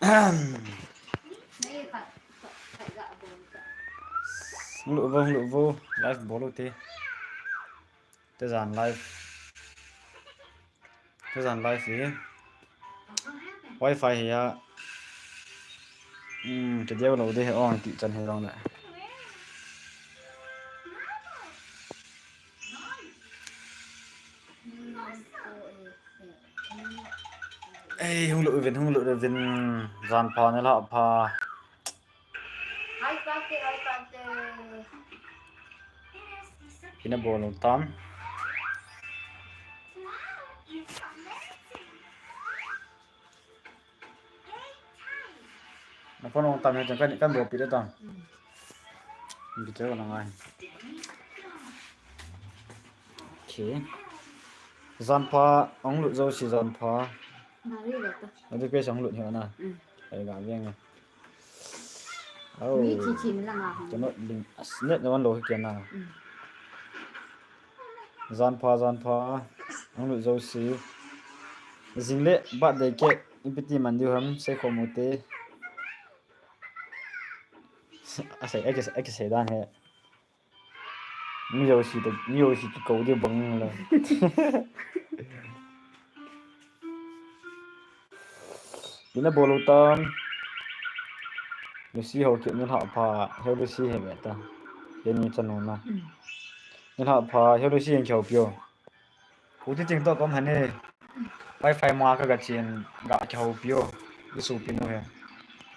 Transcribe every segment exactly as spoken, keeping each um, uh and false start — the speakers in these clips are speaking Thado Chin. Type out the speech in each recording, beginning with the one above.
Hung lut vo, hung lut vo. Live bol u te. Te jan live. Te jan live hi. Wi-Fi hi a. Hmm, ke deu lo de he ong ti chan he long le. Ei, hung lut uvin, hung lut uvin. Jan pha, nilhah pha. Hi, Pate, hi, Pate. Ina bol u tam. Na phone ong tam he, kan, kan bol pi le tam. Video na ngai. Okay. Jan pha, ong lut jo si jan pha. Mari le ta. Adi pe sang lut hi na. Mm. Ai ga veng. Oh. Mi chi chi mi la nga. Cannot link. As net na wan lo hi kia na. Mm. Jan pha, jan pha. Ong lut jo si. Jing le birthday cake ipi ti man diu ham, sei kho mo te. Asei, ake, ake sei dan he. Mi jouse te, mi jouse te ko de bang la. Ina bol u tam. Lucy ho ke nilhah pha, he Lucy he me ta. He ni chanu na. Mm. Nilhah pha, he Lucy en khau pio. Ku ti ting to kom hane. Wi-Fi ma ka ga chen ga khau pio. Isu pinu he.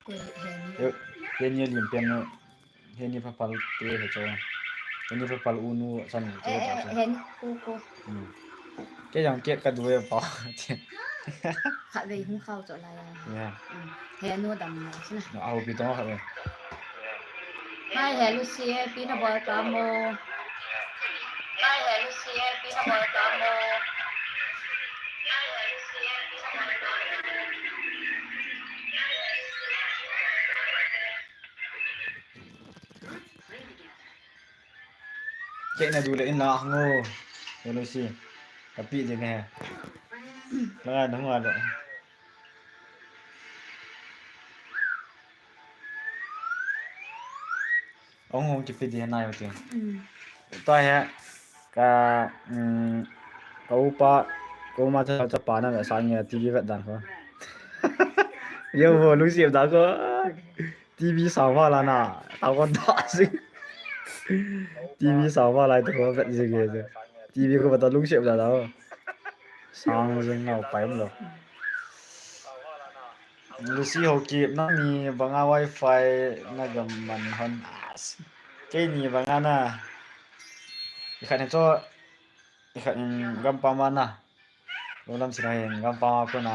Ko he ni. He, he ni lim pen no. He ni pha pal te he cho. He ni pha pal u nu san te. Eh, eh, he ni ko ko. Hmm. Ke yang ke ka du e pa. Kha ve hung khau cho la ya. Ya. Hmm. He nu dam na sina. Na au pi to kha ve. Hi, he Lucy, eh, pi na bol ta mo. Hi, he Lucy, eh, pi na bol ta mo. Cake na du le in la ngo. Yo lo si. Ka pi de ne. La na ngo lo. Ong ong kipi de na yo ti. Mm. Ta he ka, mm, ka upa, ka uma cha cha pa na sa nge T V vet dan ko. Yo vo lu si da ko. T V sa va la na, ta ko da si. T V sa va la ta ko vet si ge. T V ko ba ta lung si da da. Sang jing ngau pai lo. Lucy Haokip, nang ni banga wifi na gam man hon as. Kei ni banga na. Ikhat ni cho, ikhat ni gam pa ma na. Lo lam sina hin gam pa ma ko na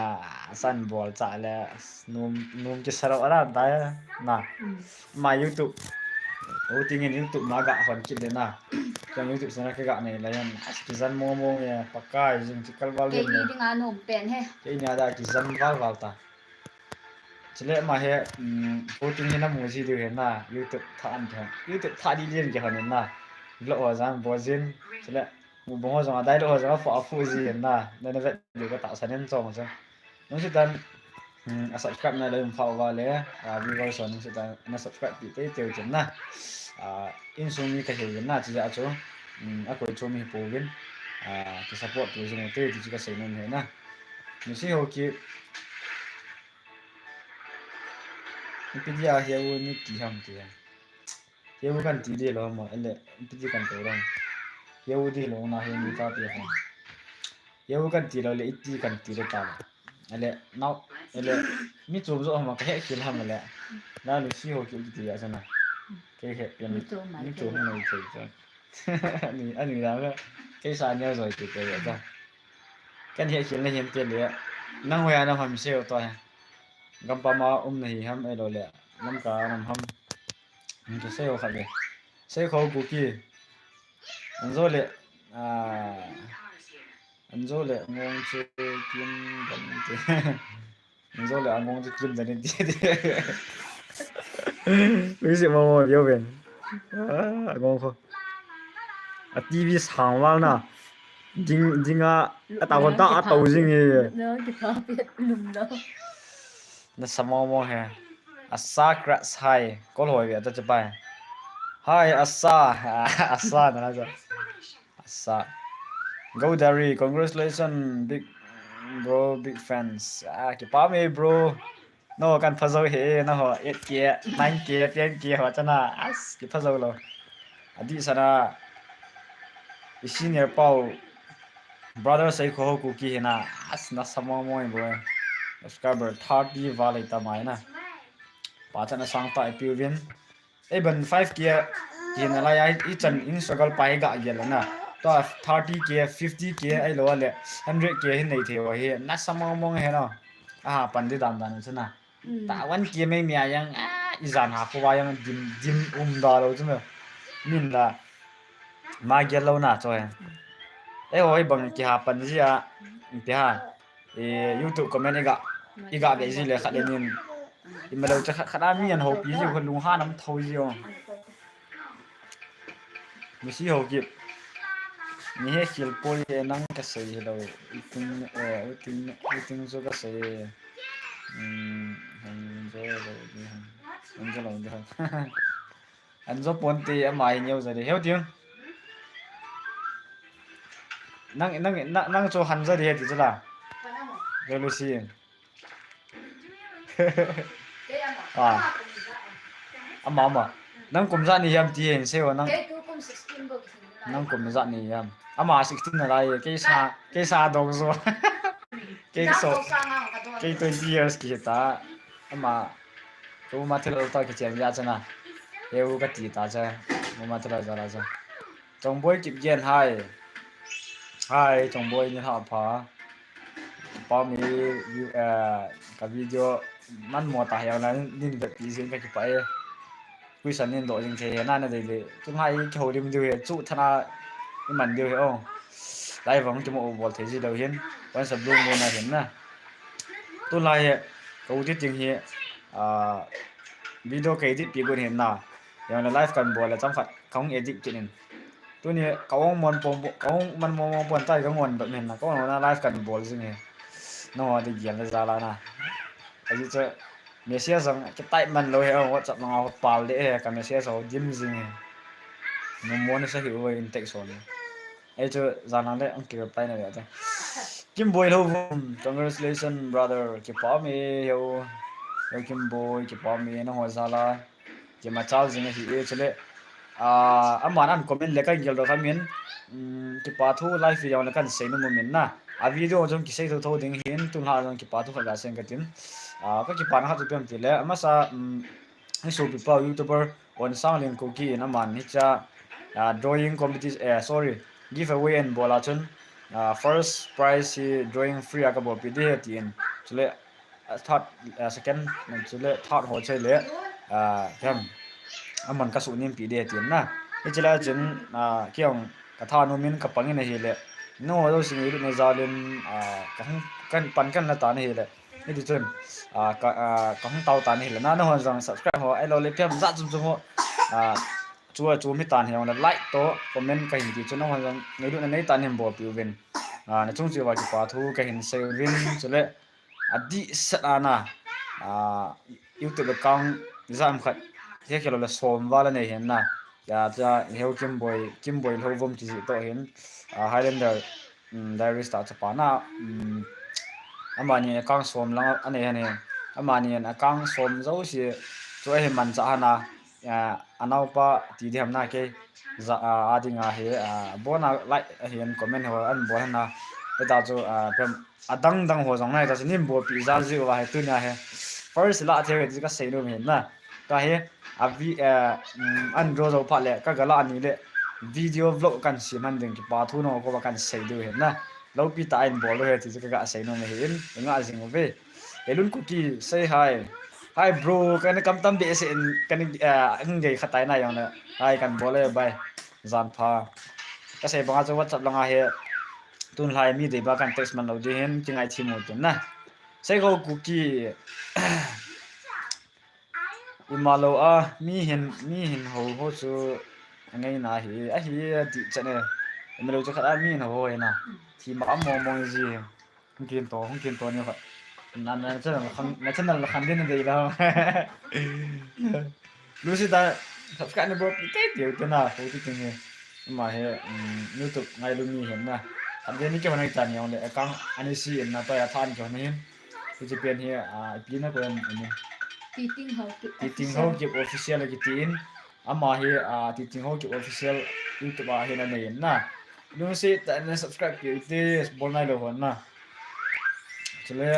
san bol cha le num, num ki sarau ala ta na. Mm. Ma YouTube. O tingin YouTube ma ga hon kit le na. Kan YouTube sana ke ga nei la yan. As ki zan mo mo ye pakai jing chikal bal ye. Kei ni ding a num pen he. Kei ni ada ki zan bal bal ta. Chule ma he, um, photo hi na mu ji diu he na, YouTube tha an the. YouTube tha di lien ke han na. Lo ho jang bo jin. Chule mu bong ho jang a dai lo ho jang a pho a pho ji he na. Na na vet diu ka ta sa nen chong jang. Nung si tan, um, a subscribe na le um pha wa le, a viewers nung si tan na subscribe pi te te u chen na. A insung mi ka he na chi a chu. Um, a koi chu mi po vin. A ki support tu jing te ti chu ka sei non he na. Lucy Haokip. Ipi dia he u ni ti ham ti a. He u kan ti di lo ma, ele, ipi di kan to ram. He u di lo na he ni ta ti ham. He u kan ti lo le, iti kan ti le ta lo. Ele, nau, ele, mi chom jo ham ka he khel ham le. Na Lucy Haokip ti a sana. Ke he pian, mi chom mai ke. Ni, ani la ka. Ke sa ne jo ti te ta. Kan he khel na hem te le. Nang hoiya nam ham se o to he. Gam pa ma um na hi ham e lo le. Gam ka nam ham. Ni to se o kha le. Se kho Kuki. An jo le. A. An jo le ngong che kim dam te. An jo le a ngong che kim dam te. Lucy mo mo yo ben. A ngong kho. A T V sang wal na. Ding, ding a, a ta ko ta a to jing e. No, ki ta pe lum lo. Nasa mong mong he. Asa crush hi. Call hoi ve ta chapai. Hi, Asa. Asa na na. Asa. Godari, congratulations, big bro, big fans. Ah, kipah e, bro. No, kan phajou he, na ho, eight K, nine K, ten K ho chana. As, kiphajou lou. Adi sana. I senior pau. Brother Seikho Kuki hina. As, nasa mong mong e, bro. Subscriber thirty val e ta mai na. Pa chana sang ta e piu vin. Ei ban five K a, kina lai ai, i chan in struggle pai ga gel na. Tua thirty K, fifty K ai lo le, hundred K hin nei thei ho hi, nasa mong mong he no. Aha, pan di dan dan chu na. Ta one K mai mi a yang, ah, i jan ha kho wa yang dim, dim um da lo chu me. Min la, ma gel lo na cho he. Ei ho, ei bang kiha pan ji a, ti ha. Eh, YouTube comment i ga, i ga ve ji le khat le nin. I ma lo cha khat khat a mi an ho pi ji kho lung ha nam tho ji o. Mi si ho ki. Ni he khil poi e nang ka sei lo. I ting, eh, i ting, i ting chu ka sei. Hmm, han jo lo di han. Han jo lo di han. An jo pon te ama hi neo ja de. Heu ting. Nang, nang, nang, nang chu han ja de he ti chu la. Heu lu si. Ah. Ama, ama. Nang kum ja ni hiam ti hin sei ho nang. Nang kum ja ni hiam. Ama sixteen na lai, kei sa, kei sa dong zo. Kei so, kei twenty years ki ta. Ama, ko ma thil ta ki chen ya chana. Eu ka ti ta cha. Mo ma thil ja la cha. Chongboi Kipgen, hi. Hi, Chongboi, ni hapha. Pa mi, you, eh, ka video man mo ta hiau na, nin vet pi jing ka kipah e. Kuisa nin do jing thei na na dei le. Tung hai ki ho lim diu he, chu thana i man diu he o. Lai vang ki mo bol thei ji lo hin. Once a blue moon a hin na. Tu lai he, ka u ti ting hi, ah, video ka edit pi gun hin na. Yang le live kan bol le chang khat, ka hung edit kit in. Tuni ka hung mon pon, ka hung man mon mon pon tai ka ngon ba men na, ka hung na live kan bol jing e. No, de gial le jala na. Aji che message jong ki type man lo he, WhatsApp langa ho pal de he, ka message ho dim jing e. Mo mo ni sa hi u in text ho ni. Ei chu jana le ang ki reply na ve ta. Kimboi Lhouvum, congratulations brother. Kipah e, heu. Heu Kimboi, kipah e, na ho jala. Kima chal jing ahi e chule. Ah, aman an comment le kan gel do kha min. Um, kipa thu live video le kan sei nu mu min na. A video jong kisei tho tho ding hin tun ha jong kipa thu kha ga seng ka tin. Ah, ka kipa na kha chu pem ti le. Amasa, um, i sopi pa YouTuber Onsanglen Kuki in aman hicha, ah, drawing competition, eh, sorry, giveaway an bol a chun, ah, first prize hi drawing free a ka bol pi di he ti in. Chule, ah, third, ah, second, chule third ho chule, ah, hem, aman ka su nim pi di he ti in na. Hichila chun, ah, kiong ka tha nu min ka pangin ahi le. No, lo sing i lu ne jalin, ah, ka hung, kan pan kan la ta na hi le. Hiti chun, ah, ka, ah, ka hung tao tan hi le na, na hon jong subscribe ho, ai lo le piam ja chum chum ho. Ah, chu a chu mi tan hi le like to, comment ka hin ti chun na hon jong nei lu na nei tan hin bol pi u vin. Ah, na chung chu va kipa thu ka hin sei u vin, chule a di sat a na. Ah, YouTube account jam khat, he khelo le som vala nei hin na. Ya, cha, heu Kimboi, Kimboi Lhouvum ti ji to hin. Ah, Highlander, um, Diaries ta chapa na, um, amani account som lang anei hani. Amani account som jo si chu ahi man cha hana. Ya, anaopa ti di ham na ke. Ja, ah, ading ahi, ah, bona like ahi an comment ho an bol hana. Eta chu, ah, pem adang dang ho jong na, ta chu nin bol pi jal ji u ahi tunia hi. First la the ti ka sei nu hin na. Ka hi, a vi, eh, um, an draw jo pha le, ka gala ani le, video vlog kan si man ding kipa thu no ko ba kan sei diu hin na. Lo pi ta in bol lo he ti ka ga sei no me hin, nga jing u ve. Elun Kuki, say hi. Hi bro, kan kam tam be se in, kan, eh, ang gei khatai na yong na. Hi kan bol le bye. Jan pha. Ka sei banga chu WhatsApp langa he. Tun lai mi dei ba kan text man lo di hin, ki ngai thi mu tin na. Sei ko Kuki. Ima lo a, mi hin, mi hin ho ho chu ngai na hi, a hi a ti chan e. Ima lo chu khat a mi hin ho ho na. Thi ma mo mo ji. Hung kin to, hung kin to ni khat. Na, na channel khan, na channel khan din dei la. Lucy ta subscribe na bol pi te te te na ko ti ting he. Ama hi, um, YouTube ngailu mi hin na. Khan din ni ke hon ai ta ni ong le account ani si in na ta ya than ke hon hin. Ku chi pen hi, ah, pi na ko em ni. Titing Haokip Titing Official. Haokip Official ki tin. Ama hi, ah, Titing Haokip Official YouTube a hin anei in na. Lucy ta na subscribe pi te bol nai lo hon na. Chule,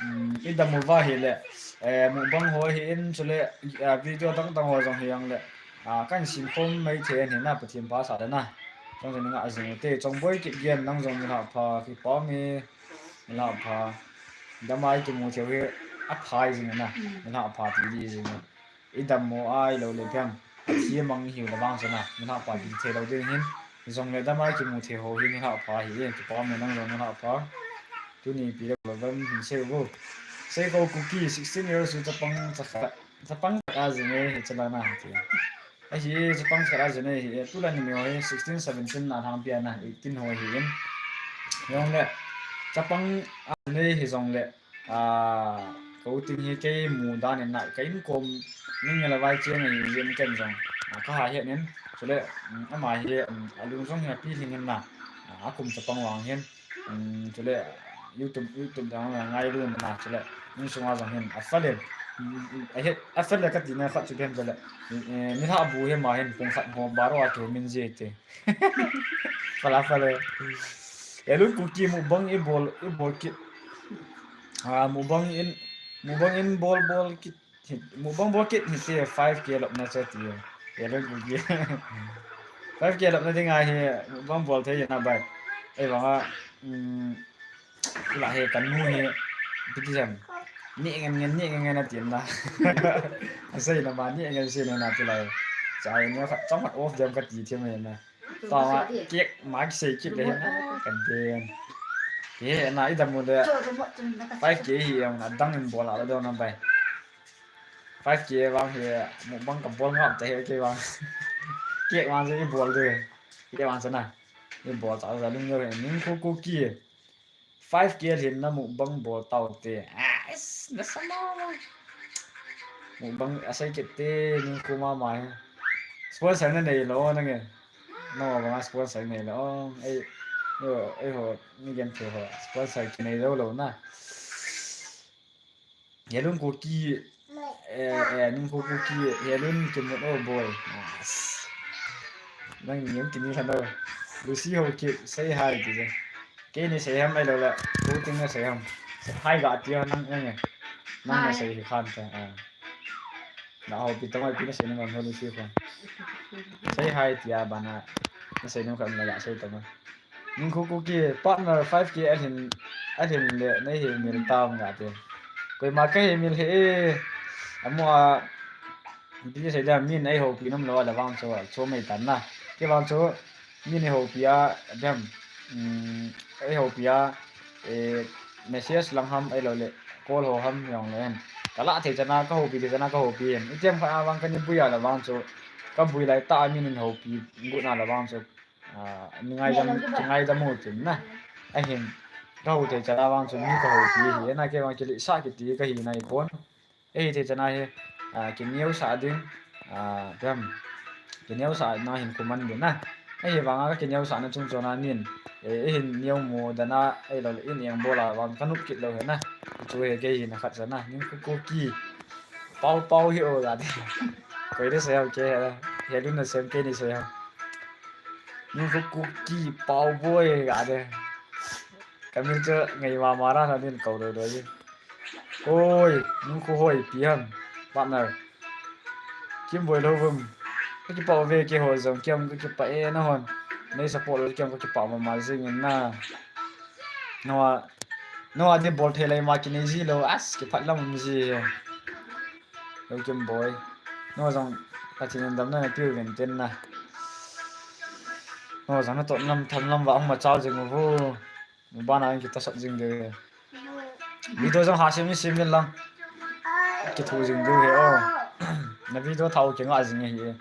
um, i dam uva hile, eh, mukbang ho hi in, chule, ah, video dang dang ho jong hi ang le, ah, kan sim khom mai the ni na, Pathen pha sa le na. Jong jong nga jing te, Chongboi Kipgen nang jong nilhah pha, kipa mi, nilhah pha. Dam a i kimu thei u hi, apha jing na, nilhah pha ti di jing. I dam mo a i lo le pian. A thi mang hi le vang sana. Nilhah pha ti thei lo ding hin. Jong le dam a i kimu thei ho hi nilhah pha hi. Kipa mi nang jong nilhah pha. Tuni pi le lo dam hin sei vo. Sei ko Kuki sixteen years u chapang chakhat. Chapang chakhat a jing e hi chala na ti. A hi chapang chakhat a jing e hi. Tu la ni mi ho hi sixteen, seventeen na thang pia na eighteen ho hi in. Jong le chapang a jing e hi jong le. Ah, ko ting hi kei mu dan in na, ka inkom ning la vai cheng hi jin ken jong. Ah, ka ha het nin, chule, um, ama hi, um, a lung jong hi a pi hling hin na. Ah, a kum chapang vang hin. Um, chule, YouTube, YouTube dang la ngailu na, chule, insung a jong hin. A fa le, um, um, a het, a fa le ka ti na khat chu ken chule. Eh, nilhah bu hi ma hin, pung khat ho baro a tu min ji te. Fala, fala. Helun Kuki mukbang i bol, i bol kit. Ah, mukbang in, mukbang in bol, bol kit. Mukbang bol kit hite five K lopna che ti. Helun Kuki. Five K lopna ding a hi mukbang bol thei na bai. Ei vang a, um, la he kan mu he. Piti jam. Ni ngen ngen, ni ngen ngen na tin na. Asei na ma, ni ngen sei na na tu la. Chai ni khat, chang khat off jam ka ti thiam na. Tawa, cake ma kisei kit le na, ka den. He na i dam u le five K hi ang na dang in bol a la dong na bai. Five K vang hi mukbang ka bol ngap ta he ke vang. Cake vang se i bol de. Ke vang se na. I bol ta la lung yo he ning ko ko ki. Five K lhin na mukbang bol tau te. Ais, na sa ma ma. Mukbang asei kit te, ning ko ma ma he. Sponsor na nei lo na nge. No, bang sponsor nei lo. Ei, yo, ei ho, ni gen te ho. Sponsor ki nei lo lo na. Helun Kuki, eh, eh, ning ko Kuki, Helun kimut o boy. Nang ni yung kini khan o. Lucy Haokip, say hi ti je. Kei ni sei ham ai lo la, ko ting na sei ham. Hi ga ti nang nang e. Nang na sei hi khan ta. Ah. Na ho pi tong ai pi na sei nang ho Lucy khan. Say hi ti a bana. Na sei nang khan na ga sei tong. Ning ko Kuki partner five K a hin, a hin le, nei hi mil tam nga te. Koima ka hi mil he e. Amo a, bi sei da min ei ho pi nom lo la vang chu, chu mai tan na. Ke vang chu, min ei ho pi a, dem, um, ei ho pi a, eh, message lang ham ei lo le, call ho ham yong le en. Ka la thei chana, ka ho pi thei chana, ka ho pi en. I tem kha a vang ka ni bui a la vang chu, ka bui lai ta min in ho pi, gu na la vang chu. Ah, ni ngaidam, ki ngaidam u tin na. Ahin, ka ho thei chana vang chu mi ka ho ti hi, na ke vang ki li sa ki ti ka hi nai kon. Ei thei chana hi, ah, ki neo sa ding, ah, dam. Ki neo sa na hin kuman ding na. Ei vang a ki neo sa na chung chona nin. Eh, ei hin neo mo dana, ei lo in eng bola vang ka nup kit lo he na. Chu he ke hi na khat chana. Ning ko Kuki. Pau pau hi o la de. Koi de sei ke he. Helun na sem ke ni sei ha. Ning ko Kuki pau boi ga de. Ka min chu ngai ma ma ra na din kau do do ji. Oi, ning ko hoi pi ham. Partner. Kim boi lo vum. Ka kipah ve ke ho jong kiam ka kipah e na hon. Nei support lo kiam ka kipah ma ma jing in na. Noa, noa de bol thei lai ma ki nei ji lo as kiphat lam um ji. Lo kim boi. Noa jong ka chin damna na piu ven ten na. Noa jong na to nam tham lam va ang ma chao jing u. Bana in kita sat jing de. Video jong ha sim ni sim ni lang. Kithu jing de he o. Na video thau ke nga jing he.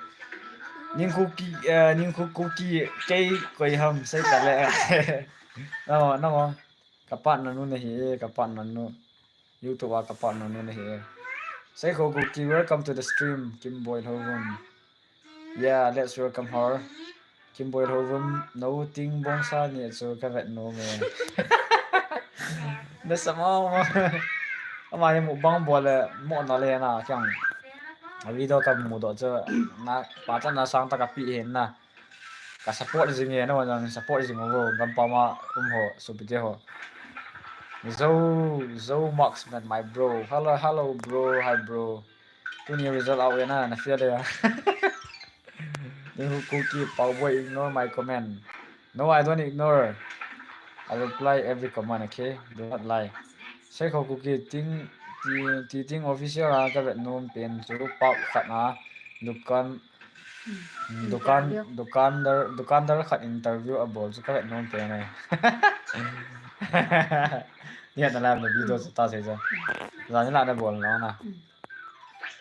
Ning Kuki, eh, ning Kuki kei koi ham sei ta le. Na, na, ka partner nu na hi, ka partner nu. YouTube a ka partner nu na hi. Seikho Kuki, welcome to the stream, Kimboi Lhouvum. Yeah, let's welcome her. Kimboi Lhouvum, no ting bongsa ni chu ka vet nom e. Na sa ma ma. Ama hi mukbang bol le mo na le na kyang. A video ka mu doh chu na pa cha na sang ta ka pi hin na. Ka support jing e, na wan support jing o, gampam a um ho, sopi te ho. Zo, Zo Marksman, my bro. Hello, hello, bro. Hi, bro. Tuni result out e na, na feel e. Ninghu Kuki, Paoboi, ignore my comment. No, I don't ignore. I reply every comment, okay? Do not lie. Seikho Kuki, ting, ti, ti ting official a ka vet nom pen chu pap khat na dukan, dukan, dukandar, dukandar khat interview a bol chu ka vet nom pen e. Ni na live na video chu ta sei chu. Jan ni la na bol na na.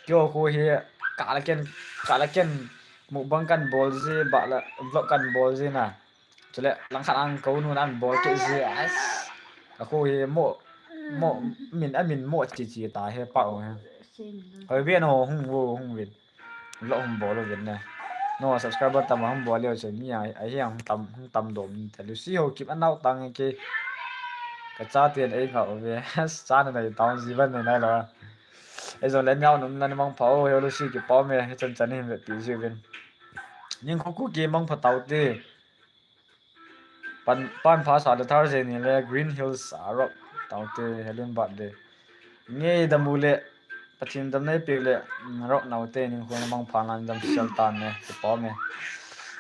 Kyo khu hi ka la ken, ka la ken mukbang kan bol ji, ba la vlog kan bol ji na. Chule langkhat ang ko nu nan bol ke ji. As. Ka khu hi mo, mo, min, a min mo chi chi ta he pa o he. Hoi bien ho hung wo hung vin. Vlog hung bol vin ne. No subscriber tam hung bol leo chu mi a, a hi hung tam, hung tam dom ni ta. Lucy Haokip a nao tang ke. Ka cha ten ei nga o ve. Cha na nai tang ji ban nai nai lo. Ei zo le nao num na ni mangpha o, he Lucy kipah me, he chan chan hin ve pi ji vin. Ninghu Kuki mangpha tau te. Pan, pan pha sa le Thursday ni le Green Hills a rock tau te, Helen birthday. Ngei dam u le, Pathen damna i peh le, mm, rock nau te, ninghu na mangpha nan dam sel tan ne, kipah me.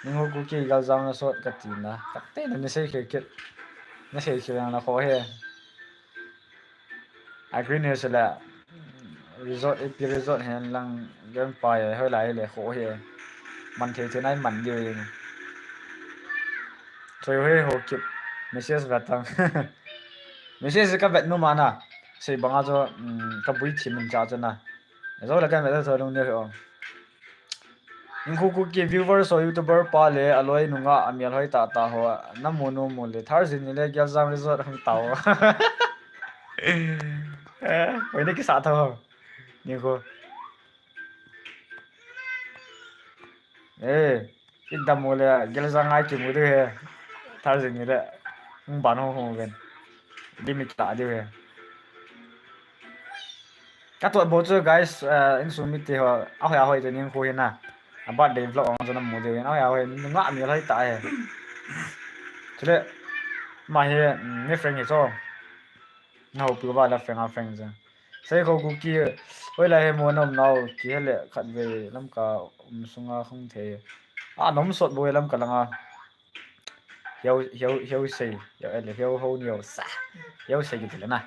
Ninghu Kuki Galjang na sot ka ti na, ka te na ni sei khe kit. Na sei khe na kho he. A Green Hills le resort, A P resort hen lang grandpa e, hoi lai le kho he. Man thei thei nai man diu e. Choi he Haokip. Message vet tang. Message ka vet nom a na. Sei bang a chu, mm, ka bui thim in cha chu na. Zo le ka vet chu lung ne he o. Ninghu Kuki viewers ho YouTuber pa le aloi nungah a mial hoi tah tah ho na mu nom u le Thursday ni le Galjang resort hung tau. Eh, hoi ni kisa tho. Ninghu. Eh, i dam u le Galjang ai kimu diu he. Thursday ni le. Hung ban hung hung ven. Limit ta diu he. Ka tuat bou chu guys, eh, insung mite ho, ahoi ahoi te ninghu hi na. A birthday vlog ong chu na mu diu hin, ahoi ahoi, nungah mial hoi tah e. Chule, ama hi, mm, ni friend hi chu. Na houpi uva la friend a friend chu. Seikho Kuki, hoilai hi mo na um nau, kihe le khatvei Lamka um sunga hung thei. A, na um sot bou Lamka langa. Hiau, hiau, hiau sei, hiau ele, hiau ho ni hiau sa. Hiau sei kiti le na.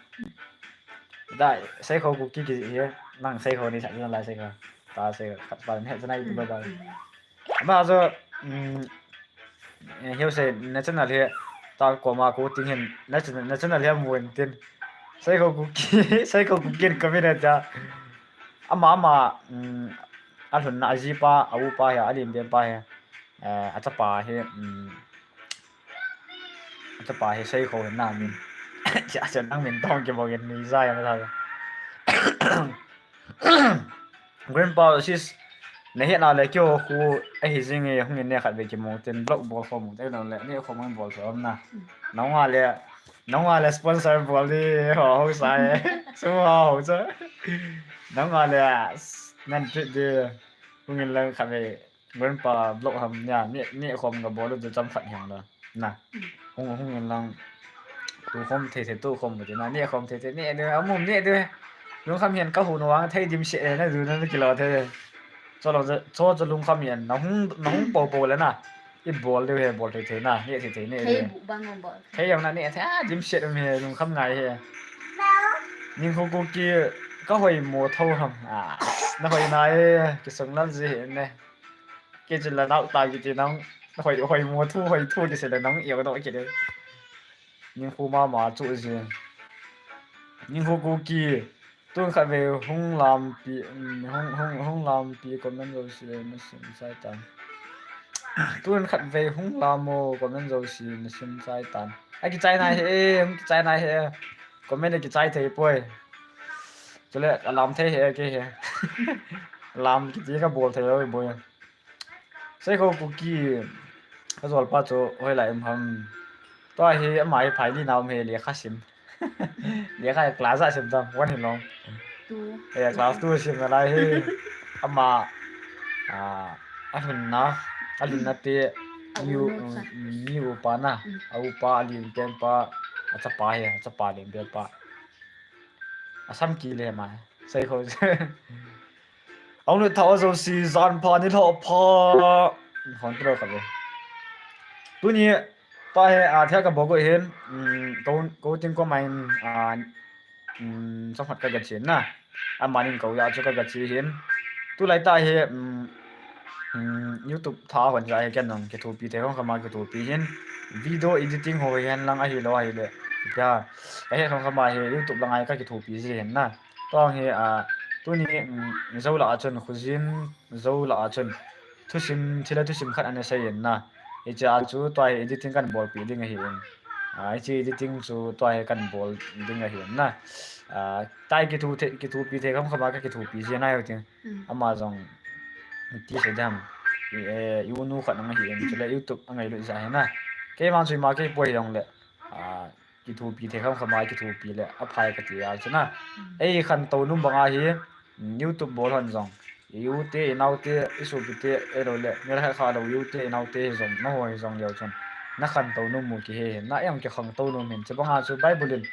Da, Seikho Kuki ki hi, nang Seikho ni sa, nang lai Seikho. Ta Seikho, khat pa ni sa na i tu ba ba. Ama jo, mm, eh, hiau sei, na channel hi, ta ko ma ko ting hin, na channel, na channel hi mu in tin. Seikho Kuki, Seikho Kuki in comment a cha. Ama, ama, mm, a lhun na a ji pa, a u pa hi, a lim ben pa hi. Eh, a chapa hi, um, a chapa hi Seikho hin na min. Chia chia nang min tong kibol in ni ja ya na. Grandpa sis, na hi na le kyo khu a hi jing e hung in ne khat ve kimu tin vlog bol khom u te nang le ne khom bol khom na. Nang a le, nang a le sponsor bol di ho ho sa e. Su ho ho cha. Nang a le nan treat di hung in lang khat ve Grandpa vlog ham nia, ni, ni khom ka bol u chu cham khat hiang lo. Na. Hung, hung in lang. Tu khom thei thei tu khom ti na, ni khom thei thei, ni de, amu ni de. Lungkham hian ka hu no ang thei dim se na du na kilo thei. Cho lo, cho cho lungkham hian, na hung, na hung po po le na. I bol de he, bol thei thei na, ni thei thei ni de. Thei bu bang bol. Thei yang na ni thei, a, dim se mi he, lungkham ngai he. Ninghu Kuki, ka hoi mo tho ham. A, na hoi na e, ki sung lal ji he ne. Kei chu la nau ta kiti nang, hoi, hoi mo thu, hoi thu kise le nang iau doh kit e. Ninghu mama chu ji. Ninghu Kuki, tun khat ve hung lampi, um, hung, hung, hung lampi comment jouse na sim chai tan. Tun khat ve hung lam o comment jouse na sim chai tan. A kichai nai he, hung kichai nai he. Comment a kichai thei poi. Chule alam thei he kei he. Lam kiti kabol thei lou boi. Seikho Kuki, kajolpa chu hoilai um ham. Tua hi ama hi phai li na um hi, lekha sim. Lekha class a sim tam, one hi long. Two. Eh, class two sim nalai hi. Ama, ah, alhunna, alhunna te, a u, mi u, nu cha. Mm, mi upa na, mm, a upa, a lenpen pa, achapa hi, achapa lenpen pa. Asam kile ma, seikho. Aung le tha o jouse, jan pha, nilhah pha. Hon tro kha ve. Tuni, tua hi, a, thia kabol go hin, um, ko, ko ting ko main, a, um, chomkhat kagache na. Amanin kou a chu kagache hin. Tulai ta hi, um, um, YouTube tha hon ja hi ken nong kithopi thei kham kham a kithopi hin. Video editing ho hi hen lang ahilou ahile. Tia, kahe kham kham a hi YouTube lang a hi kakithopi ji hin na. Tua hi, a, tuni, um, Zo lah a chun khojin, Zo lah a chun thusim, thilha thusim khat ana sei in na. Hiche a chu tua hi editing kahin bolpi ding ahi in. A, hiche editing chu tua hi kahin bol ding ahi in na. A, tua hi kitho thei, kithopi thei kham kham a kakithopi ji nai u tin. Mm. Ama jong ti sei dam. I, eh, i u nu khat nang ahi in, chule YouTube angailut ja hi na. Keima chu ima kei poi jong le. A, kithopi thei kham kham a kithopi le aphai kati a chu na. Mm. Ei khantou nom banga hi, mm, YouTube bol hon jong. I u te, i nao te, i sopi te, ahilou le, melhai kha lou i u te, i nao te hi jong, nangho hi jong leu chun. Nakhantou nom u kihe hin, na jong kikhangtou nom hin. Chubanga chu Bible in,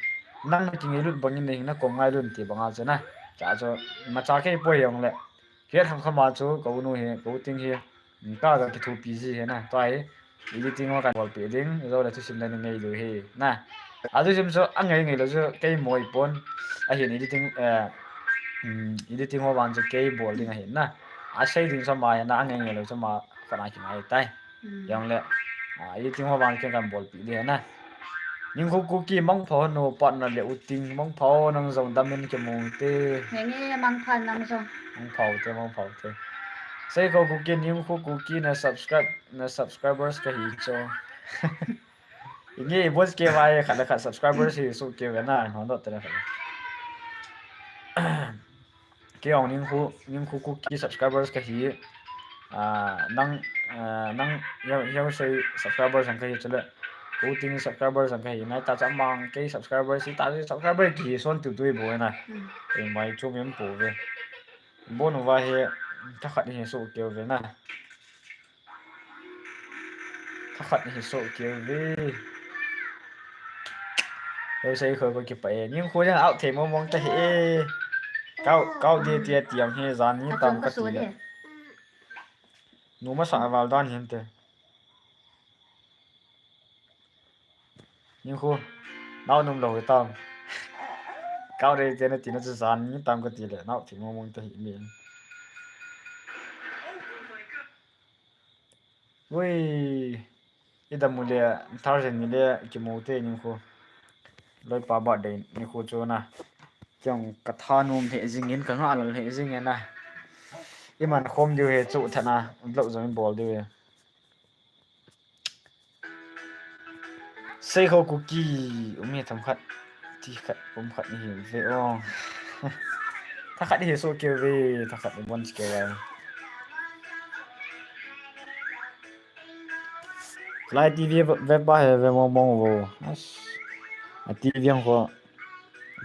nang nakingailut bangin nahin nakom ngailut ti banga chu na. Cha chu, imacha kei poi jong le. Kihet kham kham a chu, ko u nu hi, ko u ting hi, ka, kakithopi ji hi na, tua hi, editing ho kahin bolpi ding, Zo le thusim le ngai diu hi, na. A thusim chu, angai ngai lou chu, kei mo ahipon, ahin editing, eh, um, editing ho vang chu kei bol ding ahi na. Asei ding chu ama hi na, angai ngai lou chu ama khat a kingai tai. Hmm. Jong le, a, editing ho vang ken kahin bolpi ding na. Ningkhu Kuki mangpha o, partner le u ting mangpha o, nang jong damin kimu te. Henge, mangpha nang jong. Mangpha u te, mangpha u te. Seikho Kuki, Ningkhu Kuki na subscribe, na subscribers kahi chu. Inge, i boss ke vai, khat le khat subscribers hi su ke ve na, hon dot te na khat. Kei jong Ningkhu, Ningkhu Kuki subscribers kahi. Ah, nang, ah, nang, hiau, hiau sei subscribers jong kahi chule. Ko u ting subscribers jong kahi. Nai ta cha mang kei subscribers hi ta subscriber kihi son tu tu i bou na. Hmm. Ei mai chu mem pou ve. Bon uva hi thakhat hi su keu ve na. Thakhat hi so keu ve. Hiau sei kho ko kipah e. Ningkhu jong out thei mong mong ta hi e. Kau, kau de tia tiam hi jan ni tam kati le. Nu masa val dan hin te. Ningkhu. Nao nom lou tam. Kau de tia na ti na chu jan ni tam kati le. Nao thei mong mong ta hi mi. Ui, i dam u le, Thursday ni le, kimu te Ningkhu. Loipa birthday nikho chu na. Kei jong ka thanom lheh jingin, ka ngahlel lheh jingin na. I man khom diu hi chu thana, vlog jong i bol diu hi. Seikho Kuki, um hi themkhat, ti khat, um khat ni hi ve o. Thakhat hi so keu ve, thakhat ni bon keu ve. Lai T V ve pa hi ve mong mong vo. As. A T V ang kho.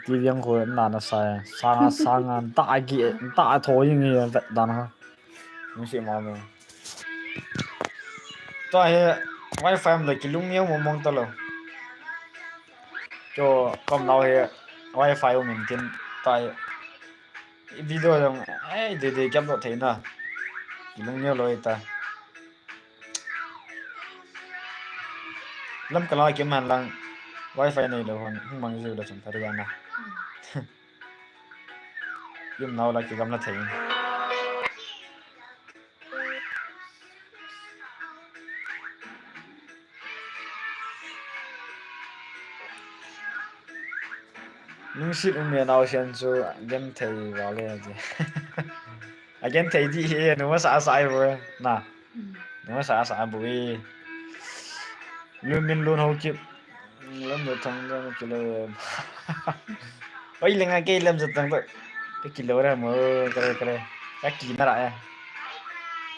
T V ang kho na na sa. Sanga sanga ta gi ta tho ying hi vet dan ha. Nung si ma me. Tua hi wifi um le kilung neo mong mong ta lou. Cho kom nau hi wifi um in tin tua hi video jong ai de de kiam lo thei na. Kilung neo lou ta. Lam kala kim han lang wifi nei lou hon hung mang jiu le chun thari na. Yum nau la kigam la thei. Lungset um e naosen chu genthei vale ti. A genthei di hi numasa sa ai vo na. Numasa sa bu e. Lumin lun ho kip. Lam da thang da kilo. Oi lenga kei lam da thang da. Ka kilo ra mo, kare, kare. Ka ki na ra e.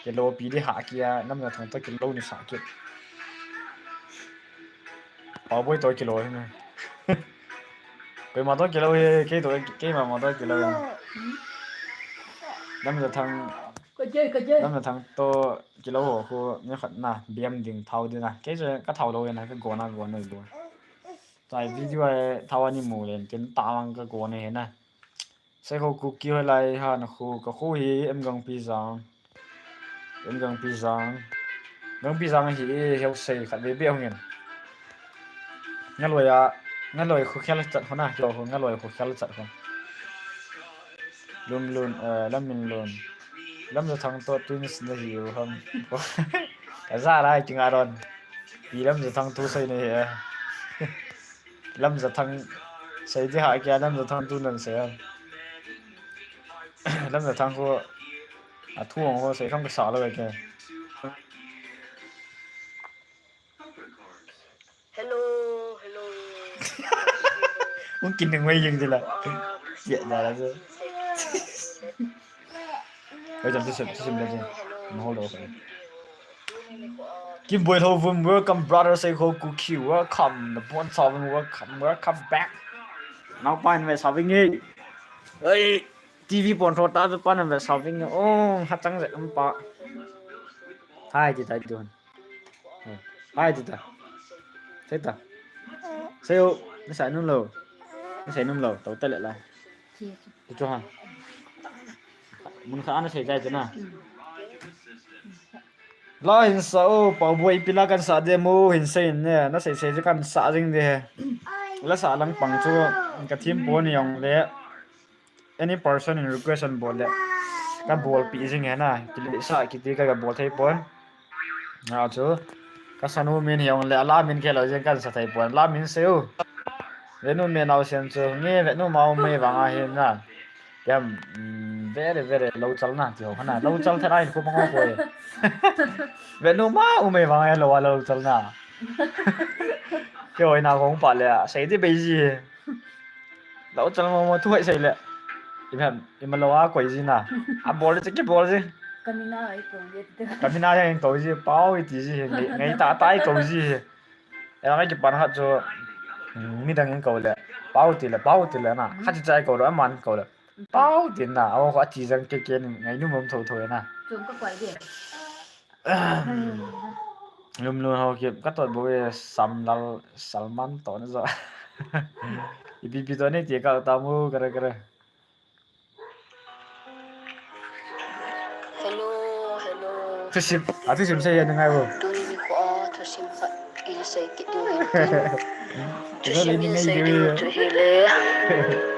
Kilo pi di ha ki a, Lamjathang to kilo ni sa ki. Pau boi to kilo he na. Koima to kilo he, kei to, keima ma to kilo he. Lamjathang, Lamjathang to kilo ho ko ni khat na, biam ding thao ding na. Kei se ka thao lo he na, ka go na go na lo. Chai video e thao ani mu len, ken ta mang ka go na he na. Seikhou Kuki hoilai ham na khu, ka khu hi M Gangpijang. M Gangpijang. Gangpijang hi e, heu sei khat ve be hung in. Ngaloi a, Ngaloi khu khel chat khu na, kilo khu Ngaloi khu khel chat khu. Lum Lun, eh, Lam Min Lun. Lamjathang to twins na hi u ham. Ka za rai ki nga ron. Pi Lamjathang tu sei na hi e. Lamjathang sei di ha kia, Lamjathang tu nan sei a. Lamjathang ko a thu ho sei kham ka sa lo ke. Hello, hello. Un kin ning wei jing dila. Ya da la so. Wei jam tu sem, tu sem da jing. Hold on. Kim Boy Ho Vum, welcome brother, Seikhou Kuki, welcome. The Bon Saving, welcome, welcome back. Now fine, we Saving e. Hey, T V pon tho ta ve pa na ve Saving. Oh, ha chang ze um pa. Hai ti ta ti don. Hai ti ta. Sei ta. Sei o, na sai num lo. Na sai num lo, to ta le la. Ti cho ha. Mun kha ana sei jai na. La hin sa o, Pau Boi pi la kan sa de mo hin sei ne, na sei sei kan sa jing de. La sa lang pang chu, ka thim po ni jong le. Any person in request an bol le. Ka bol pi jing he na, ki le sa ki ti ka ka bol thei pon. A chu, ka sanu min hi jong le, la min ke lo jing kan sa thei pon. La min sei u. Venu me nau sen chu, nge venu mau me vang a hin na. Yam, mm, very, very lo chal na, ti ho na. Lo chal thei a hin khu bang ho ko e. Venu mau me vang a lo a lo chal na. Ke oi na kong pa le, sei ti bei ji. Lo chal mo mo thu hai sei le. I phem, i ma lo a koi ji na. A bol ji ki bol ji. Kamina ai ko ye te. Kamina yang ko ji, pau i ti ji, ngai, ngai ta ta i ko ji. Ela ngai ki pan khat chu, mm, midang in ko le. Pau ti le, pau ti le na. Khat chu chai ko le, aman ko le. Pau ti na, a ko a ti jang ke ke ni, ngai nu mom tho tho na. Chum ka koi de. Lum lum ho ki ka tot bo e Samlal Salman to na zo. Ipi pi to ni ti ka ta mu kare kare. Hello, hello. Thusim, a thusim sei ya ngai bo. Tuni ni ko a thusim khat in sei kit diu hin tin. Thusim in sei kit diu chu hi le.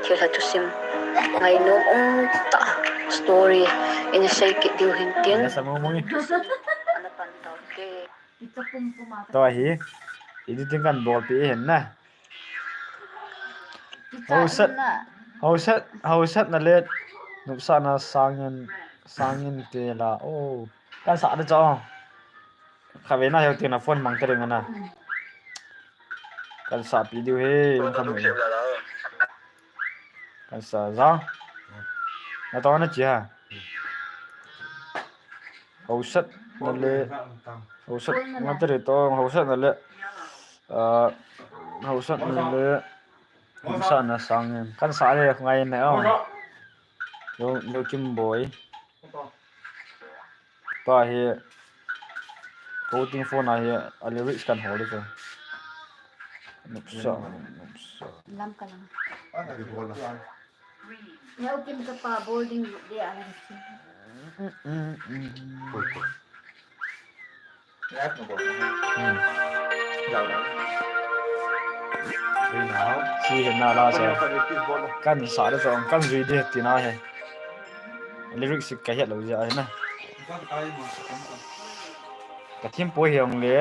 Thil ha thusim. Ngai nom um ta story in sei kit diu hin tin. Ya sa mo mo ni. Ana pan tau te. To hi. Editing kan bol pi hin na. Hausat, hausat, hausat na le, nupsat na sangin, sangin te la. Oh, kan sa de cho. Kha ve na heu te na phone mang te ring na. Kan sa pi diu he, kan sa jang. Na to na chi ha. Hausat na le, hausat na te ri to, hausat na le. Ah, hausat na le. Nupsat na sangin. Kan sa le ngai na o. Lo, lo Kim Boy. Pa hi. Ko ting phone a hi. A lyrics kan hol ko. Nupsat, nupsat. Lam ka lang. Lo Kim ka pa bol ding de a lang si. Hmm. Si hin na la sa. Kan sa de song, kan jui de ti na he. Lyrics ka het lo ja he na. Ka thim po hi ong le.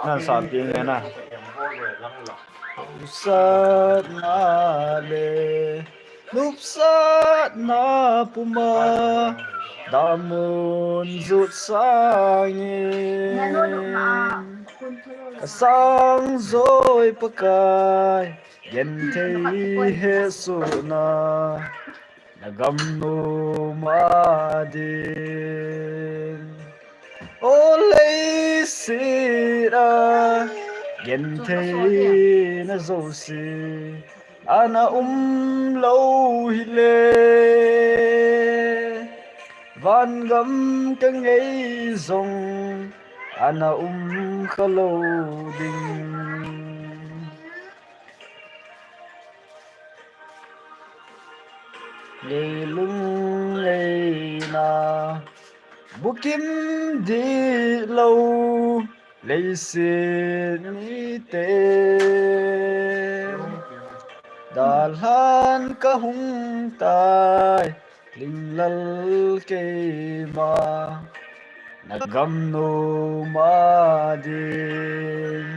Nan sa pi nge na. Sat na le. Nupsat na puma damun jut sangin. Ka sang joi Pakai, genthei he suna. Nagam nom a ding. O leiset a gentheina jouse ana um lou hile, vangam ka ngei jong ana um kha lou ding. Leilung leina bukim dih lou leiset mite, dalhan ka hung tai, linglal keima nagam nom a ding.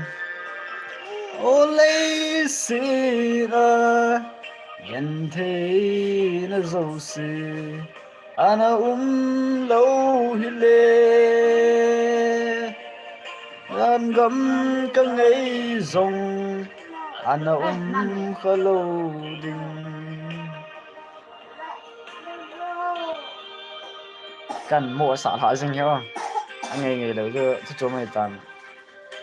O leiset a gentheina jouse ana um lou hile, vangam ka ngei jong ana um kha lou ding. Kan mo sa lha jing hi o. Angei ngei lou chu chu chu mai tan.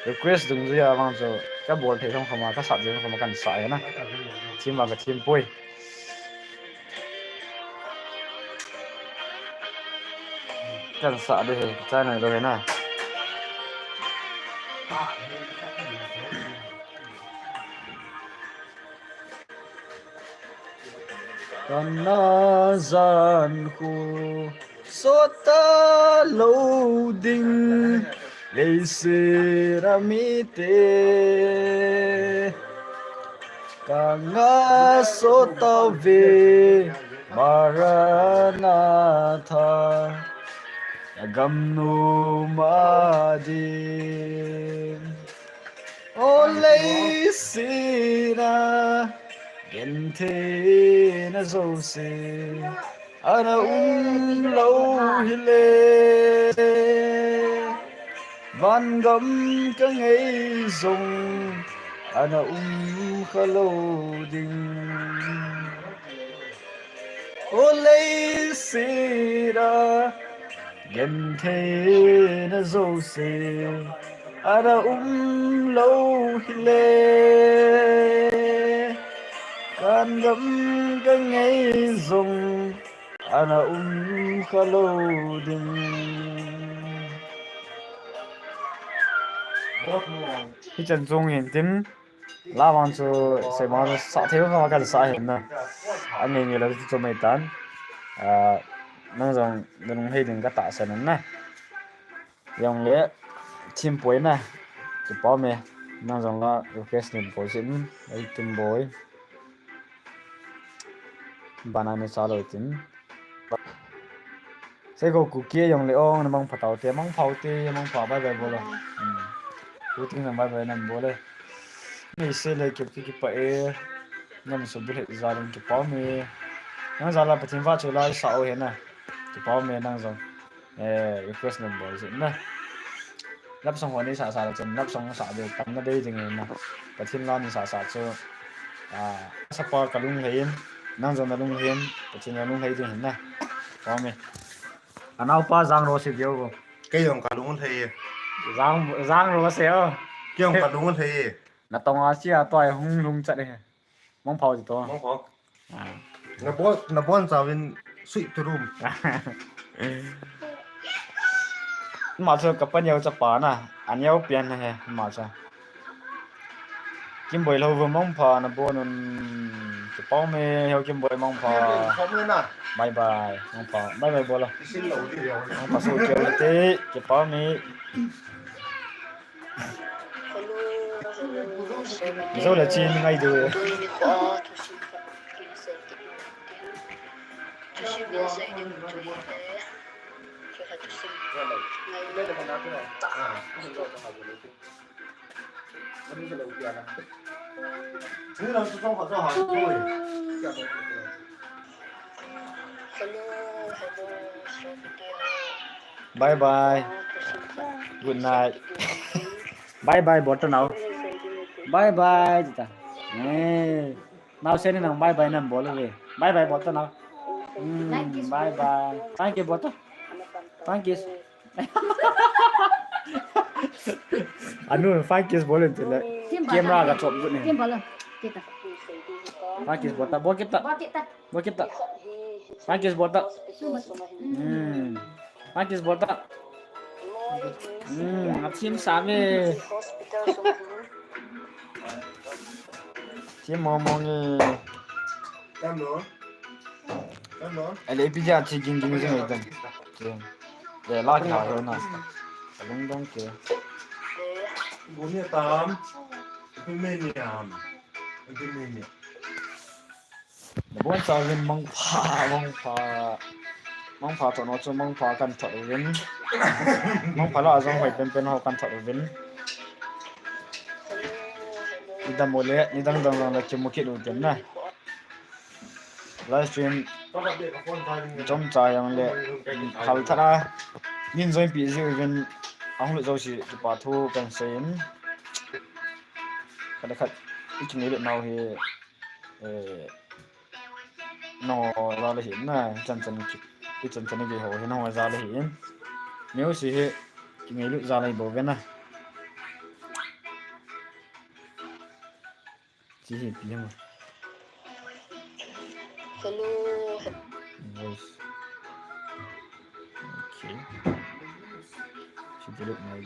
Request dungjuia vang chu ka bol thei khom khom a, ka sat jing khom a kan sa hi na. Thim vang ka thim poi. Kan sa de hi, chai nai lou hi na. Kana jan khu sot talou ding leiset a mite, ka nga sot tave Maranatha, nagam nom a ding. O leiset a gentheina jouse ana um lou hile, vangam ka ngei jong ana um kha lou ding. O leiset a gentheina jouse ana um lou hile, vangam ka ngei jong ana um kha lou ding. Hichan chung hin tin, la vang chu seima sa thei vang kan sa hin na. Angei ngei lou chu mai tan. Ah, nang jong nalung hei ding ka tahsan na. Jong le thim poi na. Kipa me. Nang jong la request nin poi sin. Ei tum boi. Bana ni sa lou tin. Sei ko Kuki jong le ong na mang pha tau te, mang phau te, mang pha bye bye bol o. Hmm. Ku ting na bye bye nam bol e. Nei se le ki ki pa e. Nam so bul he za lung kipa me. Nang za la Pathen va chu la sa o he na. Kipa me nang jong. Eh, request number jin na. Love song ho nei sa sa le chun love song sa de tam na bei ding na. Pathen la nei sa sa chu. Ah, sapa ka lung lei in, nang jong na lung lei in, Pathen na lung lei ding na. Kipa me. Anao pa Jang Ro se dio ko. Kei jong ka lung lei. Jang, Jang Ro se o. Kei jong ka lung lei. Na tong a sia toi hung lung chat e. Mong phau ji to. Mong phau. Ah. Na bon, na bon chauvin sweet to room. Ma chu ka pa neo chapa na, a neo pian na he, ma chu. Kimboi lou vo mong pha na bon un, kipa me heo Kimboi mong pha. Bye bye, mong pha. Bye bye bol o. Mong pha su keo te, kipa me. Zo le chin ngai du. Bye bye. Good night. Bye bye bol ta nao. Bye bye ta. Eh. Nao se ni nang bye bye nam bol ve. Bye bye bol ta nao. Hmm, bye bye. Thank you, bota. Thank you. Anu, thank you, bol in tile. Camera ka chop good ni. Thank you, bota. Bol kita. Bol kita. Bol kita. Thank you, bota. Hmm. Thank you, bota. Hmm, athim same. Thim mong mong e. Tam lo. Tam lo. Ale ipi ja thi ging ging jing itan. Le la kha lo na. Alung dong ke. Buni tam. Buni ni am. Buni ni. Nabonchauvin mangpha, mangpha, mangpha thot nau chu mangpha kan thot uvin. Mangpha lah a jong hoi penpen ho kan thot uvin. Idam u le, nidang dang dang le kimu kit u tin na. Live stream chomcha jong le hal tah a nin join pi ji uvin ahung lut jouse kipa thu kan sei in. Khat le khat i kingailut nau hi. Eh, nangho jal ahi na, ichan chan ki, ichan chan gei ho hi nangho jal ahi. News hi kingailut jal ahi bou ve na. Chi hi ipi ham. Hello. Voice. Okay. Chi delete mai.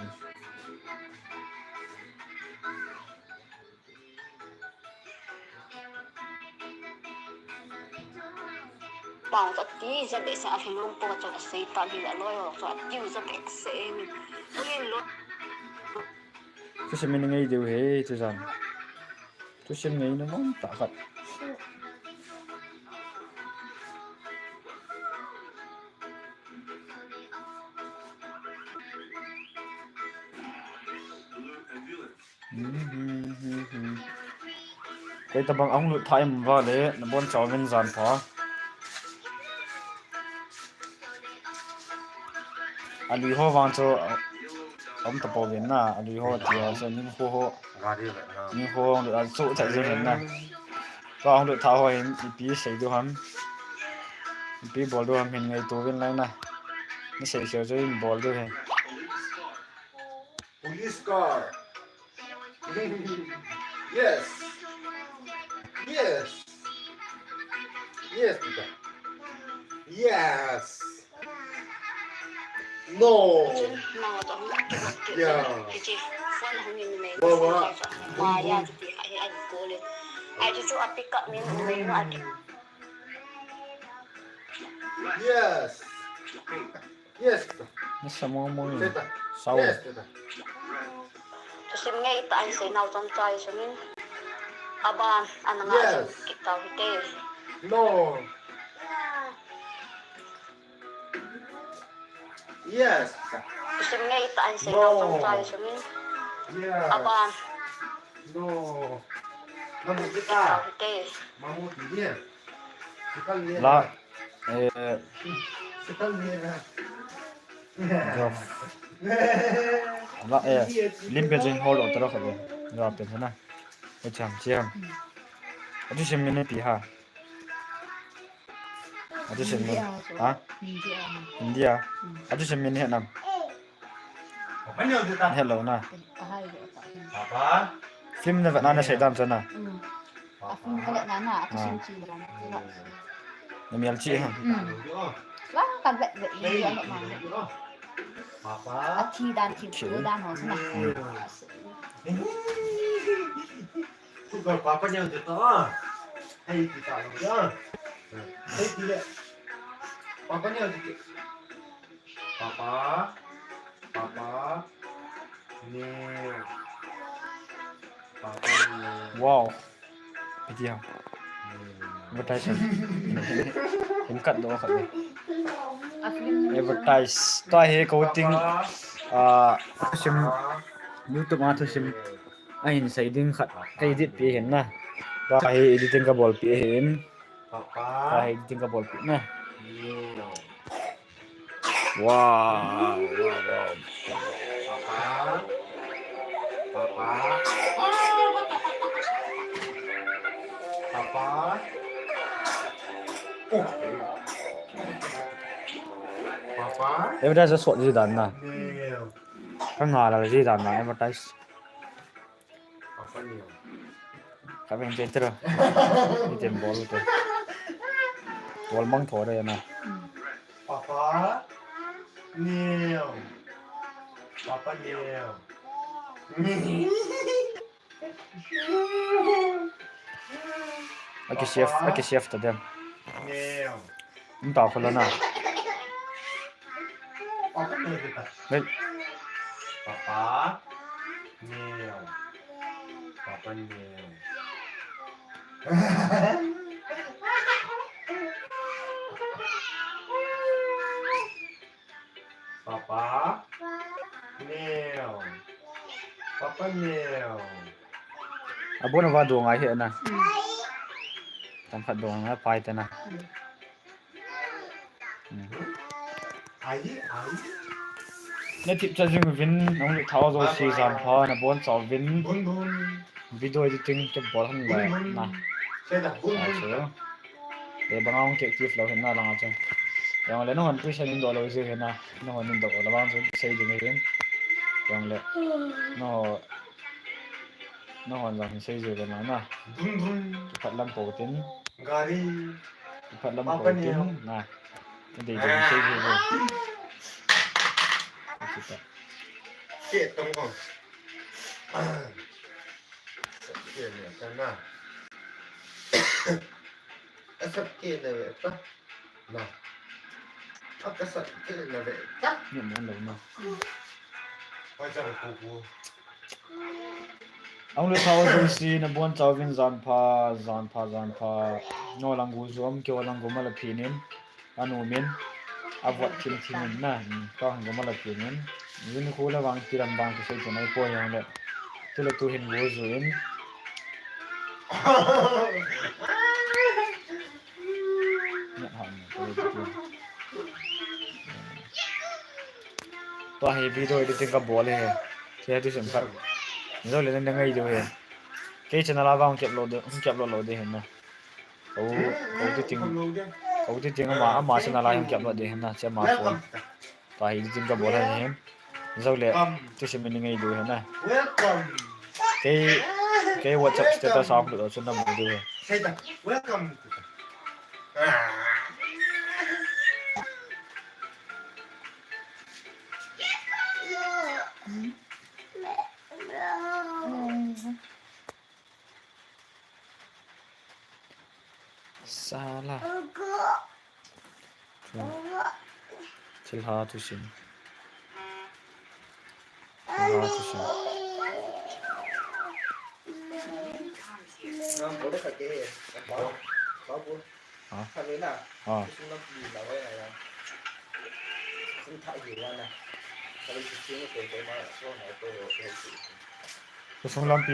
Pau chu ati jabeh se, alhilung po chu asei ta hi, aloi ho chu ati jabeh se mi. Ui lo. Thusim in ngai diu he, thusim. Thusim ngai na mong ta khat. Kei tabang ahung lut tha em vale, nabonchauvin jan pha. Alui ho vang chu aum tapouvin na, alui ho ti ho chu ning ho ho. Ning ho ho lut a chu thei jeng hin na. Tua hung lut tha ho hin ipi sei diu ham. Ipi bol diu ham hin ngaito uvin lang na. Ni sei sei chu hin bol diu hin. Police car. Yes. Yes. Yes, tita. Yes. No. Yeah. Wa, wa. Yes. Yes. Nasa mo mo yun. Sao. Yes. Thusim ngai ta ahi sei nau chomcha hi sungin. Aban, ana nga sung kit tau hite. No. Yes. Thusim ngai ta ahi sei nau chomcha hi sungin. Yes. Aban. No. Mamu kita. Kit tau hite. Mamu ti dia. La, eh, la, eh, lim pe jing hol o tara khabe. La pe na. E cham, cham. Atu sem ne pi ha. Atu sem ne. Ha? India. Atu sem ne nam. Hello na. Film na vet na na sei dam chana. Na mial chi ha. Wa ka vet vet ni ya ma. Athi dan thi dan ho chana. Papa ni ang jeta. Hey, kita ang jeta. Hey, tile. Papa ni ang jeta. Papa. Papa. Ni. Papa ni. Wow. Video. Advertise. Hin kat do khat. Advertise. Tua hi ko ting, ah, thusim YouTube a thusim. Ahin sei ding khat ka edit pi hin na. Tua hi editing ka bol pi hin. Tua hi editing ka bol pi na. Wow. Advertise sot ji dan na. Ka ngal ji dan na advertise. Ka veng te tera. Item bol te. Bol mang tho re na. Papa. Neo. Papa Neo. Aki chef, aki chef ta dem. Neo. Nta khola na. Papa Neo. Papa Neo. Papa Neo. Papa Neo. Papa Neo. Abon ava dong ai he na. Tam khat dong ai pai ta na. Ai, ai. Na tip cha jing vin, nong thao jo si jan pha, na bon chao vin. Bun bun. Video editing ke bol han la na. Sei da, bun bun. Achu. Le bang ang ke active lo hin na lang achu. Yang le no hon pui sen do lo ji hin na. No hon do lo bang chu sei ding hin. Yang le. No. No hon jang sei ji hin na na. Bun bun. Phat lam po tin. Gari. Phat lam po tin na. Dei dei sei ji hin. Ke tong ko. Sat ke ne ta na. Sat ke ne ta. Na. Aka sat ke ne ta. Ni mo lo na. Pai cha ko ko. Ang le thao jong si na bon chao vin jan pha, jan pha, jan pha. No lang gu jom ke lang gu ma la phi nin. Anu min, a vot thim thim in na, ka hung gom la thim in. Yin khu la vang tiram vang kisei tu nai po yang le. Tu le tu hin go zu in. Tua hi video editing ka bol he. Kei tu sim khat. Zo le na ngai do he. Kei channel a vang kep lo de, kep lo lo de he na. Ko, ko ti ting, ko ti ting ama, ama channel a hin kiap lo de hin na, che ama phone. Tua hi editing ka bol hin. Zo le, ti sim ni ngai du hin na. Kei, kei WhatsApp status a upload chun na mu du hin. Sala. Thu. Thilha thusim. Thilha thusim. Ha? Ha. Khosung lampi.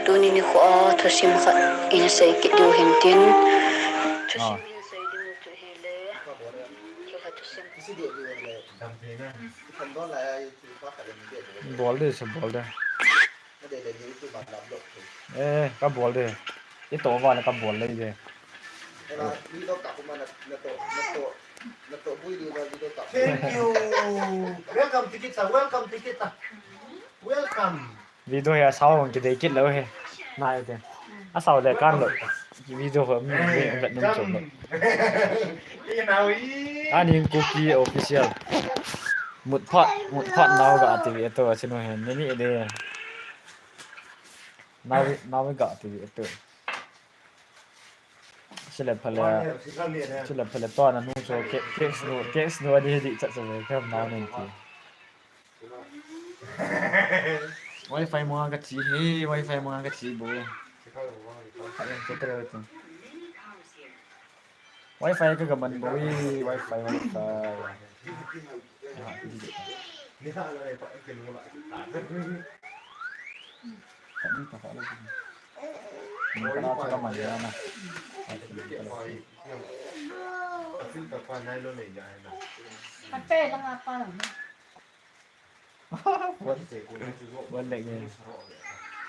Tuni nikho a thusim khat ina sei kit diu hin tin. Thusim hin sei ding u chu hile. Thilha thusim. Bol de, sa bol de. Eh, ka bol de. I to va le ka bol le de. Thank you. Welcome, Tikita. Welcome, Tikita. Welcome. Video hi asao hung kidei kit lou hi. Nai te. Asao le kan lou. Video ho mi mi vet num chom lou. Ani Kuki official. Mut phat, mut phat nau ga ti ve to a chinu hen. Ni ni de. Nau, nau ga ti ve to. Sile phale, sile phale to na nu so ke, ke snu, ke snu adi di chat so ve kam nau nen ti. Wi-Fi mo ka chi he, Wi-Fi mo ka chi bo. Kha len che tre tu. Wi-Fi ka ka man bo e, Wi-Fi, Wi-Fi. Ha, di di. Ka ni ta ka le. Ni ka na cha ka man ya na. Ate lang apa lang. Buat, buat lagi.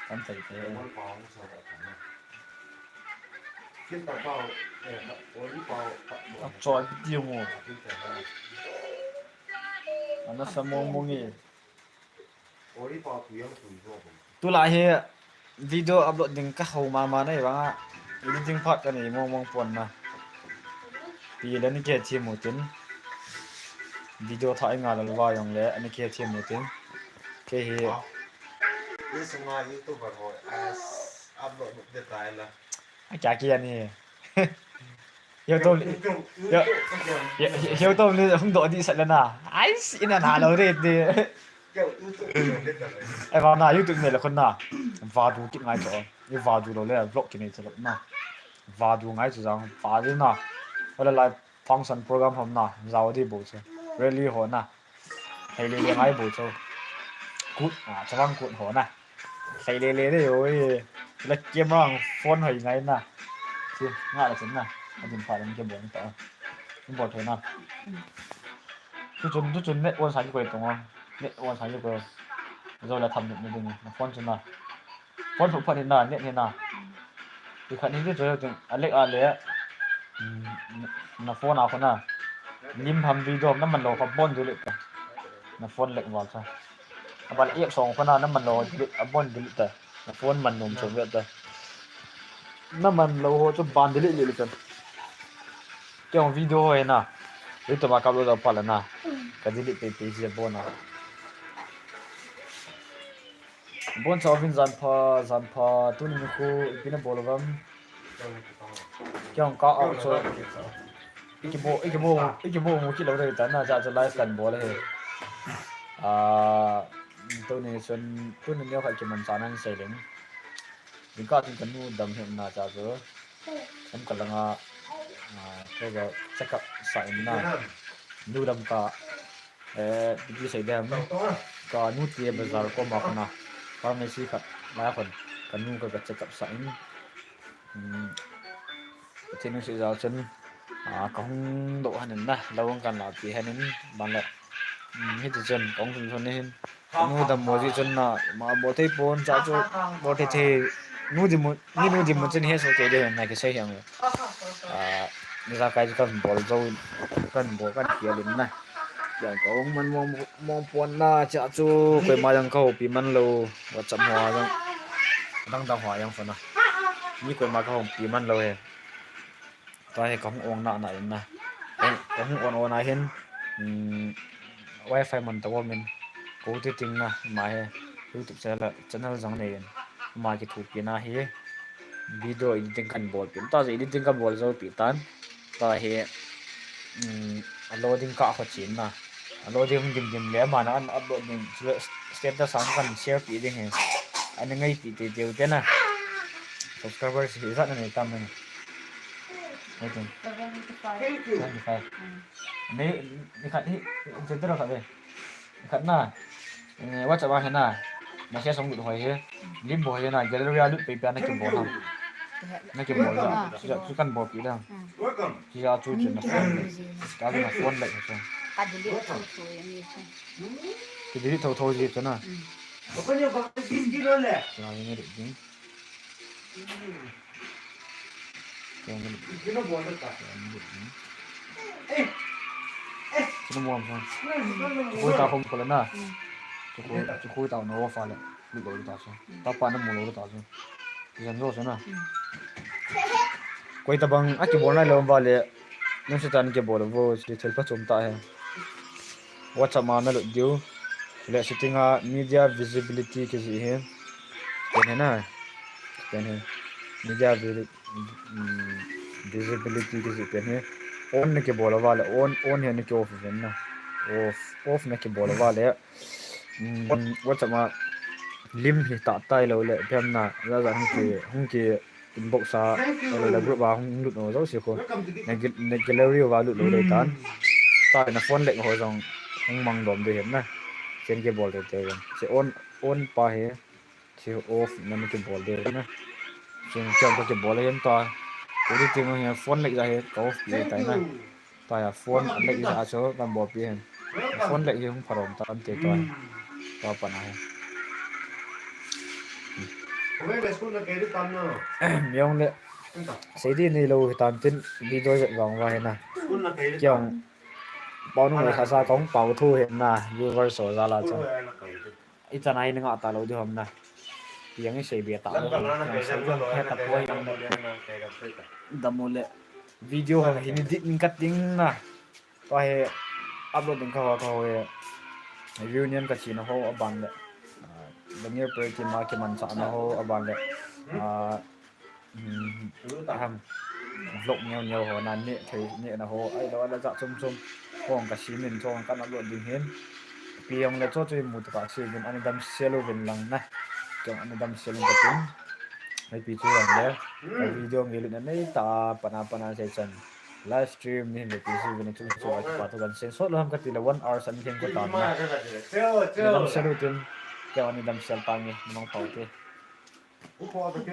Kan sai te. Achoi video mo. Ana sa mong mong e. Tulai hi video upload ding kahou mama na, ivang a editing part kanei mong mong pon na. Pi le ni ke thi mu tin. Video tha inga lal va jong le ani ke thi mu tin. Ke hi. Ni sunga YouTuber ho as upload de tai la. A kya kiya ni. Hiu tom ni hung doh dih sat le na. Ais, ina na lo re ti. Eva na YouTube ne le khun na. Vadu kit ngai cho. I vadu lo le vlog kit nei cho na. Vadu ngai cho jang vadu na. Wala lai function program hom na. Jao di bo cho. Rally ho na. Thei le le ngai bo cho. Kut, a, chavang kut ho na. Thei le le de oi. La camera phone hoi ngai na. Chu, nga la chen na. A din pha le ke bon ta. Bon thoi na. Tu chun, tu chun net on sa ki koi tong. Net on sa ki koi. Zo la tham net ne ding. Phone chun na. Phone phat phat ni na, net ni na. Ti khat ni ti choi ting, a lek a le. Na phone a khona. Lim ham video na man lo kha bon delete ta. Na phone lek val cha. A bal ek song khona na man lo delete, a bon delete ta. Na phone man nom chom ve ta. Na man lo ho chu ban delete le le chan. Kei video ho na. Ri to ma kap lo da pala na. Ka delete pe pe si bon na. Bon chauvin jan pha, jan pha, tuni nikho ipi na bol uvam? Kei hung ka out cho. Iki bo, iki bo, iki bo mu kit lou dei ta na cha cho live kan bol e. Ah, tuni chun, tuni neo khat kiman cha nan sei leng. Ding ka tin ka nu dam hem na cha cho. Em ka langa, ah, ka ga check up sa in na. Nu dam ka Eh, ipi sei dem. Ka nu te bazar koma khona. Pharmacy khat. Lai khon. Ka nu ka, ka check up sa in. Hmm. Pathen nung si jal chun. Ah, ka hung doh hanin na. Lo kan la ti hanin. Ban la. Hmm, hiti chun. Ka hung sun sun hin. Ka nu dam mo ji chun na. Ma bol thei pon cha chu. Bol thei thei. Nu di mo. Ni nu di mo chun he so ke de na ke sei hiang. Ah, ni ka kai chu kan bol zo. Kan bol kan kia lin na. Yang ka hung man mong, mong pon na cha chu, koima jong ka houpi man lou, WhatsApp hoa jong, dang dang hoa jong phone a. Ni koima ka houpi man lou e. Tua hi ka hung ong na na in na. Ka hung ong ong na hin, um, wifi man ta min. Ko ti ting na, ma he, YouTube channel, channel jong nei in. Ma kithopi na hi, video editing kan bol pi. Ta editing kan bol zo pi tan. Tua hi, um, a loading kah kho chin na. A loading hung dim dim le, ama na an upload ding, chule status a kan share pi ding hi. Ani ngaipi teitei u te na. Subscribers hi ijat na nei tam na ni. Nei tin. Seventy five. Seventy five. Mm. Nei, ni khat hi, ni khat na. Eh, WhatsApp a hi na, message hung lut hoi hi, lim bol hi na, gallery a lut pei pei a na kibol ham. Na kibol da. Chu, chu kan bol pi da. Chu a chu chu na phone. Ka na phone lek chu. Ka delete tho tho ji chu na. Chu na ni ding. Chuna mo am sa. Chukhui ta khom kola na. Chukhui, chukhui ta no fa le. Lu lo ta sa. Ta pa na mo lo ta sa. Jan lo sa na. Koi tabang a kibol nai lo va le. Nung se tan kibol vo, se thil pa chom ta he. WhatsApp ma na lut diu. Le setting a media visibility kiji he. Pen he na. Pen he. Media vi-, um, visibility kiji pen hi on na kibol uva le on, on hi na ki off ven na. Off, off na kibol uva le, um, on WhatsApp a lim hi tah tai lou le pem na, ja ja hung ki, hung ki inbox a, lou le group a hung lut no jo si ko. Na gi-, na gallery uva lut lou le tan. Ta na phone lek ho jong hung mang dom de hen na. Chen kibol te te jong. Se on, on pa hi. Chu off na mi kibol de na. Chun kya ka kibol le ta. Ko di ting hi phone lek ja hi ka off pi tai na. Ta ya phone lek ja chu kan bol pi hen. Phone lek hi hung pharom ta an te ta. Ta pa na he. Ko ve school na ke di tam na. Miong le. Sei di neilou hitan tin video vet vang uva hi na. Kiang pau nung le sa sa kong pau thu hi na, viewers ho jal a chu. Ichan a hi na ngah talou di ham na. Kiang i sei be talou ham, kiang sei di ham, he ta poi ham na. Dam u le. Video ho hi ni dik ning ka ting na. Tua hi upload ding ka ho, ka ho hi reunion ka chena ho aban le, ah, Daniel Pearl team a kimanchahna ho aban le, ah, um, ham, vlog neo neo ho na neh thei, nehna ho, ahilou le jat chom chom ho ka sem in, chong kan upload ding hin. Pi jong le chu chu imu tokah seh uvin, ani damsel uvin lang na. Chong ani damsel uvin ka tin. Hei pi chu jong le, ka video ngeilutna nei ta, pana pana sei chan. Live stream ni hin le pi chu uvin, chung chu a kipa thu kan sen sot lou ham ka ti le one hour san theng ko ta na. Ani damsel u tin, kei ani damsel tange, namang pau te.